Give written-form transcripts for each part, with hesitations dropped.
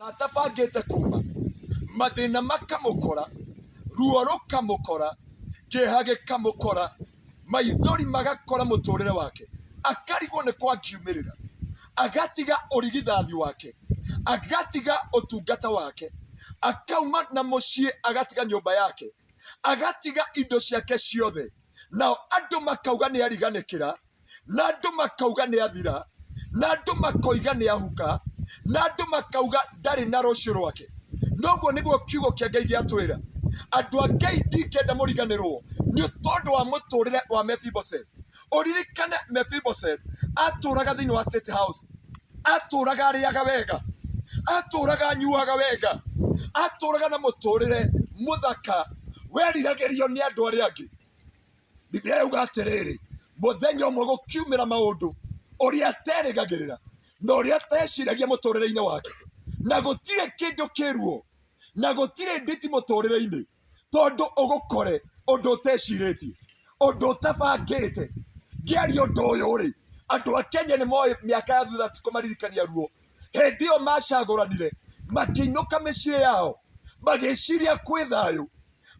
Atabangĩte kuma, mathĩna makamũkora, ruo rũkamũkora, kĩeha gĩkamũkora, maithori magakora mũtũrĩre wake, akarigwo nĩ kwa angiumĩrĩra, agatiga ũrigithathi wake, agatiga ũtungata wake, akauma na mũciĩ agatiga nyũmba yake, agatiga indo ciake ciothe, nao andũ makauga nĩ ariganĩkĩra, na andũ makauga nĩ athira, na andũ makoiga nĩ ahuka, na andũ makauga ndarĩ na rũciũ rwake. Noguo nĩguo kiugo kĩa Ngai gĩatwĩra. Andũ a Ngai ndingĩenda mũriganĩrwo nĩ tondũ wa mũtũrĩre wa Mephibosheth. Ũririkane Mephibosheth atũraga thĩinĩ wa State House, atũraga arĩaga wega, atũraga anyuaga wega, atũraga na mũtũrĩre mũthaka weriragĩrio nĩ andũ arĩa angĩ. Biblia yauga atĩrĩrĩ, mũthenya ũmwe gũkiumĩra maũndũ ũrĩa aterĩgagĩrĩra na ũrĩa ateciragia mũtũrĩre-inĩ wake, na gũtirĩ kĩndũ kĩruo na gũtirĩ nditi mũtũrĩre-inĩ tondũ ũgũkore ũndũ ũtecirĩtie, ũndũ ũtabangĩte. Ngĩaria ũndũ ũyũ rĩ, andũ a Kenya nĩ moĩ mĩaka ya thutha ti kũmaririkania ruo. Hĩndĩ ĩyo macagũranire makĩinũka mĩciĩ yao magĩciria kwĩ thayũ,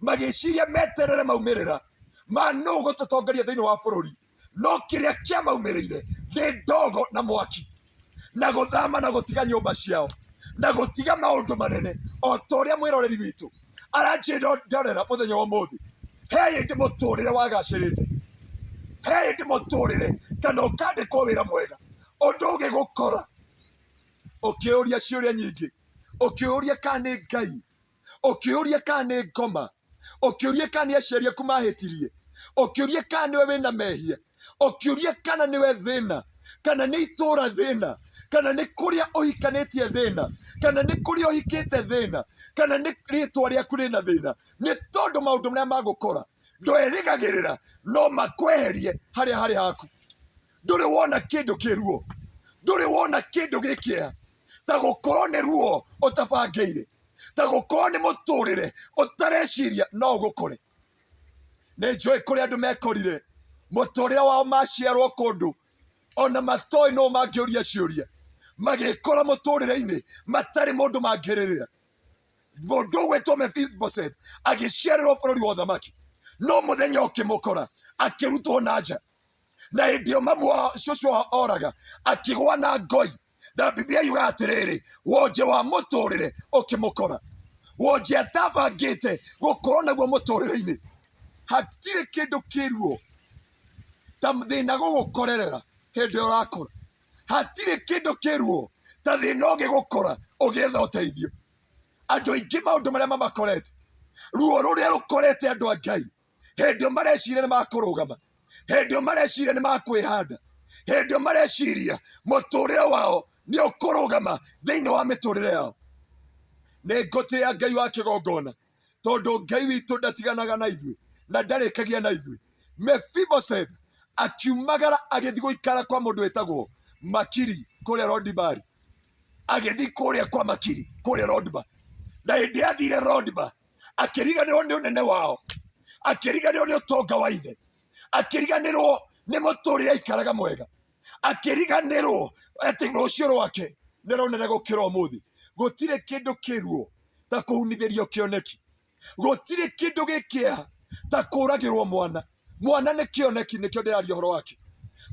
magĩciria meterere maumĩrĩra ma nũ gũtũtongoria thĩinĩ wa bũrũri, no kĩrĩa kĩamaumĩrĩire nĩ ndogo na mwaki na gũthama na gũtiga nyũmba ciao na gũtiga maũndũ manene o ta ũrĩa mwĩroreri witũ aranjĩndorera mũthenya wa ũmũthĩ. He hĩndĩ mũtũrĩre wagacĩrĩte, he hĩndĩ mũtũrĩre kana ũkandĩkwo wĩra mwega, ũndũ ũgĩgũkora ũkĩũria ciũria nyingĩ, ũkĩũria kana nĩ Ngai, ũkĩũria kana nĩ ngoma, ũkĩũria kana nĩ aciari aku mahĩtirie, ũkĩũria kana nĩwe wĩna mehia, ũkĩũria kana nĩwe thĩna, kana nĩ itũra thĩna, kana nĩ kũrĩa ũhikanĩtie thĩna, kana nĩ kũrĩa ũhikĩte thĩna, kana nĩ rĩtwa rĩaku rĩna thĩna, nĩ tondũ maũndũ marĩa magũkora ndwerĩgagĩrĩra no makweherie harĩa harĩ haku. Ndũrĩ wona kĩndũ kĩ ruo, ndũrĩ wona kĩndũ gĩ kĩeha ta gũkorwo nĩ ruo ũtabangĩire, ta gũkorwo nĩ mũtũrĩre ũtareciria no ũgũkore. Nĩ njũĩ kũrĩ andũ mekorire mũtũrĩre wao maciarwo kũndũ ona matoĩ nũ mangĩũria ciũria, magĩkora mũtũrĩre-inĩ matarĩ mũndũ mangĩrĩrĩra. Mũndũ ũgwĩtwo Mephibosheth agĩciarĩrwo bũrũri wa ũthamaki, no mũthenya ũkĩmũkora akĩrutwo na nja, na hĩndĩ ĩyo mamu wao cũcũ wao oraga akĩgwa na ngoi, na Biblia yugaga atĩrĩrĩ, wonje wa mũtũrĩre ũkĩmũkora, wonje atabangĩte gũkorwo naguo mũtũrĩre-inĩ. Hatirĩ kĩndũ kĩruo ta thĩna gũgũkorerera hĩndĩ ĩrĩa ũrakũra, hatirĩ kĩndũ kĩruo ta thĩna ũngĩgũkora ũgĩetha ũteithio. Andũ aingĩ maũndũ marĩa mamakorete, ruo rũrĩa rũkorete andũ a Ngai hĩndĩ ĩyo mareciria nĩ makũrũgama, hĩndĩ ĩyo mareciria nĩ makwĩhanda, hĩndĩ ĩyo mareciria mũtũrĩre wao nĩ ũkũrũgama thĩinĩ wa mĩtũrĩre yao. Nĩ ngũtĩĩa Ngai wa kĩgongona tondũ Ngai witũ ndatiganaga na ithuĩ na ndarĩkagia na ithuĩ. Mephibosheth akiumagara agĩthiĩ gũikara kwa mũndũ wĩtagwo Makiri kũrĩa Lodibari, agĩthiĩ kũrĩa kwa Makiri kũrĩa Lodiba, na hĩndĩ athire Lodiba akĩriganĩrwo nĩ ũnene wao, akĩriganĩrwo nĩ ũtonga wa ithe, akĩriganĩrwo nĩ mũtũrĩre aikaraga mwega, akĩriganĩrwo atĩ rũciũ rwake nĩ rũnene gũkĩra ũmũthĩ. Gũtirĩ kĩndũ kĩruo ta kũhunithĩrio kĩoneki, gũtirĩ kĩndũ gĩ kĩeha ta kũragĩrwo mwana. Mwana nĩ kĩoneki, nĩkĩo ndĩraria ũhoro wake.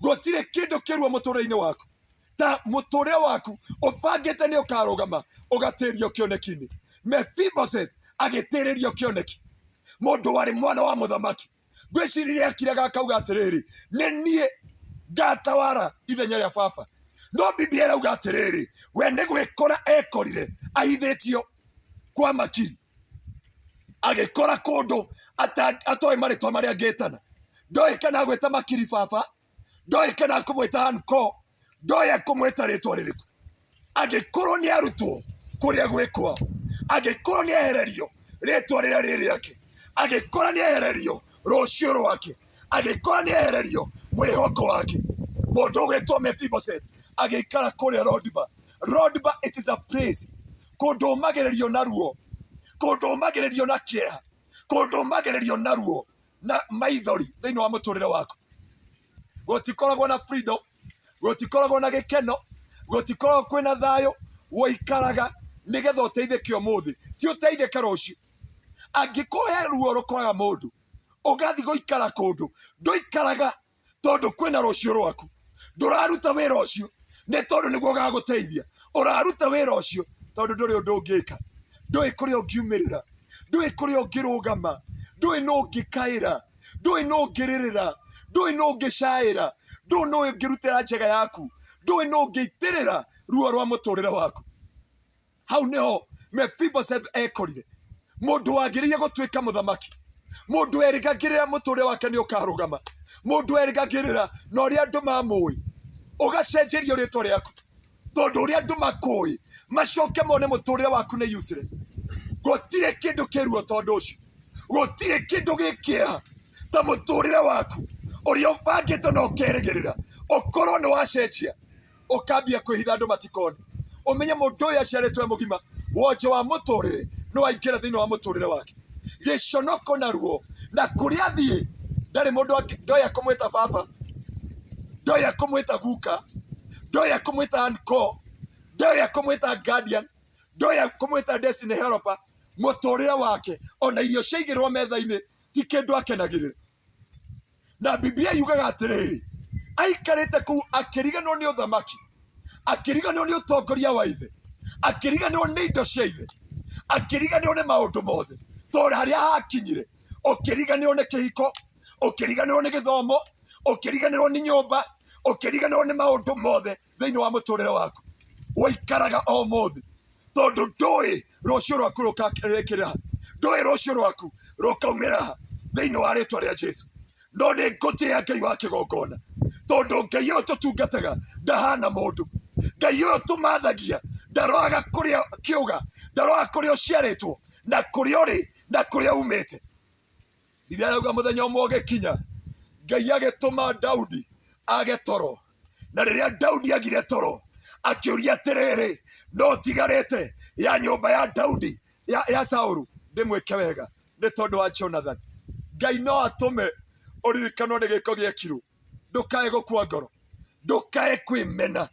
Gũtirĩ kĩndũ kĩruo mũtũrĩre-inĩ waku ta mũtũrĩre waku ũbangĩte nĩ ũkarũgama ũgatĩrio kĩoneki-inĩ. Mephibosheth agĩtĩrĩrio kĩoneki, mũndũ warĩ mwana wa mũthamaki. Ngwĩciria akiraga akauga atĩrĩrĩ, nĩ niĩ ngatawara ithenya rĩa baba. No Biblia ĩrauga atĩrĩrĩ, we nĩ gwĩkora ekorire ahithĩtio kwa Makiri, agĩkora kũndũ atoĩ marĩtwa marĩa angĩtana. Ndoĩ kana agwĩta Makiri baba, ndoĩ kana akũmwĩta anko, ndoĩ akũmwĩta rĩtwa rĩrĩkũ. Angĩkorwo nĩ arutwo kũrĩa gwĩ kwao, angĩkorwo nĩ ehererio rĩtwa rĩrĩa rĩ rĩake, angĩkorwo nĩ ehererio rũciũ rwake, angĩkorwo nĩ ehererio mwĩhoko wake, mũndũ ũgwĩtwo Mephibosheth agĩikara kũrĩa Lodiba. Lodiba, it is a place kũndũ ũmagĩrĩrio na ruo, kũndũ ũmagĩrĩrio na kĩeha, kũndũ ũmagĩrĩrio na ruo na maithori thĩinĩ wa mũtũrĩre waku. Gũtikoragwo na freedom, gũtikoragwo na gĩkeno, gũtikoragwo kwĩna thayũ, ũikaraga Nĩgetha ũteithĩke ũmũthĩ, ti ũteithĩke rũciũ. Angĩkorwo he ruo rũkoraga mũndũ, ũgathiĩ gũikara kũndũ ndũikaraga tondũ kwĩna rũciũ rwaku. Ndũraruta wĩra ũcio nĩ tondũ nĩguo ũgagũteithia, ũraruta wĩra ũcio tondũ ndũrĩ ũndũ ũngĩka, ndũĩ kũrĩa ũngiumĩrĩra, ndũĩ kũrĩa ũngĩrũgama, ndũĩ nũ ũngĩkaĩra, ndũĩ nũ ũngĩrĩrĩra, ndũĩ nũ ũngĩcaĩra, ndũĩ nũ ũngĩrutĩra njega yaku, ndũĩ nũ ũngĩitĩrĩra ruo rwa mũtũrĩre waku. Hau niho Mephibosheth ekorire, mũndũ wagĩrĩire gũtuĩka mũthamaki, mũndũ erĩgagĩrĩra mũtũrĩre wake nĩ ũkarũgama, mũndũ erĩgagĩrĩra na ũrĩa andũ mamũĩ, ũgacenjerio rĩtwa rĩaku tondũ ũrĩa andũ makũĩ macoke mone mũtũrĩre waku nĩ useless. Gũtirĩ kĩndũ kĩruo tondũ ũcio, gũtirĩ kĩndũ gĩ kĩeha ta mũtũrĩre waku ũrĩa ũbangĩte na ũkerĩgĩrĩra ũkorwo nĩ wacenjia, ũkambia kwĩhitha andũ matikone. Ũmenye mũndũ ũyũ aciarĩtwo e mũgima, wonje wa mũtũrĩre nĩ waingĩra thĩinĩ wa mũtũrĩre wake, gĩconoko na ruo, na kũrĩa athiĩ ndarĩ mũndũ ndoya kũmwĩta baba, ndoya kũmwĩta guka, ndoya kũmwĩta uncle, ndoya kũmwĩta guardian, ndoya kũmwĩta destiny helper. Mũtũrĩre wake ona irio ciaigĩrwo metha-inĩ ti kĩndũ akenagĩrĩra. Na Biblia yugaga atĩrĩrĩ, aikarĩte kũu akĩriganĩrwo nĩ ũthamaki, akĩriganĩrwo nĩ ũtongoria wa ithe, akĩriganĩrwo nĩ indo cia ithe, akĩriganĩrwo nĩ maũndũ mothe, tondũ harĩa hakinyire ũkĩriganĩrwo nĩ kĩhiko, ũkĩriganĩrwo nĩ gĩthomo, ũkĩriganĩrwo nĩ nyũmba, ũkĩriganĩrwo nĩ maũndũ mothe thĩinĩ wa mũtũrĩre waku. Ũikaraga o mũthĩ tondũ ndũĩ rũciũ rwaku rũkarĩkĩra, ndũĩ rũciũ rwaku rũkaumĩra thĩinĩ wa rĩtwa rĩa Jesu. No nĩ ngũtĩĩa Ngai wa kĩgongona, tondũ Ngai ũyũ tũtungataga ndahana mũndũ. Ngai ũyũ tũmathagia ndaroraga kũrĩa kĩũga, ndaroraga kũrĩa ũciarĩtwo na kũrĩa ũrĩ na kũrĩa umĩte. Biblia yauga mũthenya ũmwe ũgĩkinya, Ngai agĩtũma Daudi age toro. Na rĩrĩa Daudi agire toro, akĩũria atĩrĩrĩ, no tigarĩte ya nyũmba ya Daudi ya Saulu ndĩmwĩke wega nĩ tondũ wa Jonathan. Ngai no atũme ũririkanwo nĩ gĩko gĩekirwo. Ndũkae gũkua ngoro, ndũkae kwĩmena,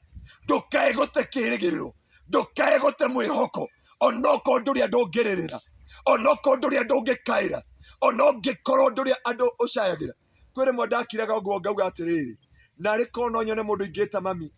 ndũkae gũte kĩrĩgĩrĩro, ndũkae gũte mwĩhoko, onokorwo ndũrĩ andũ ũngĩrĩrĩra, onokorwo ndũrĩ andũ ũngĩkaĩra, ona ũngĩkorwo ndũrĩ andũ ũcayagĩra. Kwĩ rĩmwe ndakiraga ũguo ngauga atĩrĩrĩ, narĩ korwo no nyone mũndũ ingĩta mami.